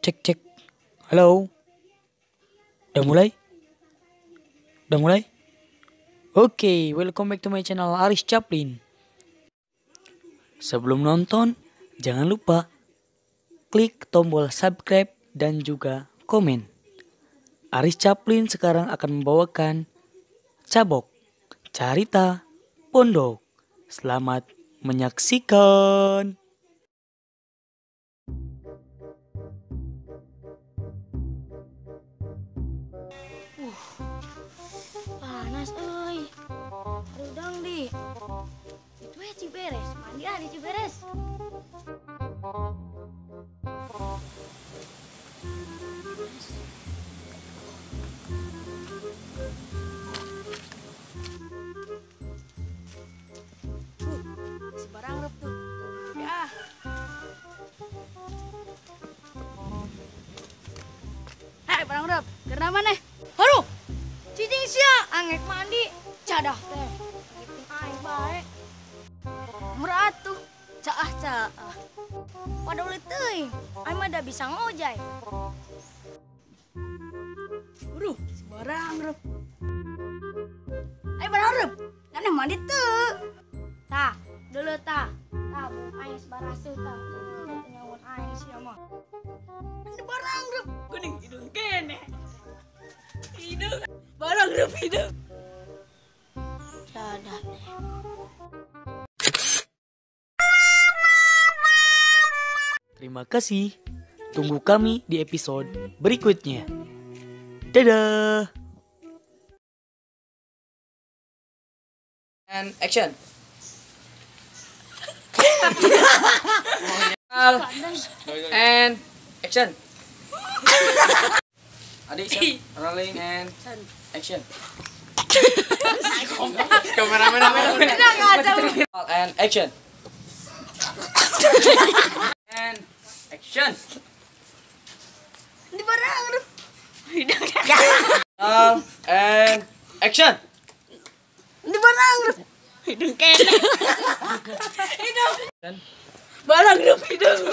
Cek cek. Halo. Udah mulai? Udah mulai? Oke, welcome back to my channel Aris Chaplin. Sebelum nonton, jangan lupa klik tombol subscribe dan juga komen. Aris Chaplin sekarang akan membawakan Cabok Carita Pondok. Selamat menyaksikan. Panas euy. Udang di. Itu ya Ciberes, mandi ah di Ciberes. Si barang rep tuh. Ya. Hei, barang rep, karena mana? Haruh. Cicing sia, angek mandi, cadah teh. Aing bae. Murah atuh, caah caah. Pada ulit teuing, aing mah da bisa ngojay. Aduh, si barang rep. Aing barang rep, nganeh mandi teu. Tah, dulu tah. Tah, aing sebaraseuh tah. Nyawan aing sia mah. Ini barang rep, kuning hidung keneh. Hidung. Barang rep hidung. Cadah teh. Terima kasih. Tunggu kami di episode berikutnya. Dadah. And action. And action. Adik siap. Rolling and action. Kameramen. And action. And action. Di barang aduh. And action. Di barang aduh. Hidung kene. Hidung. Barang rep hidung.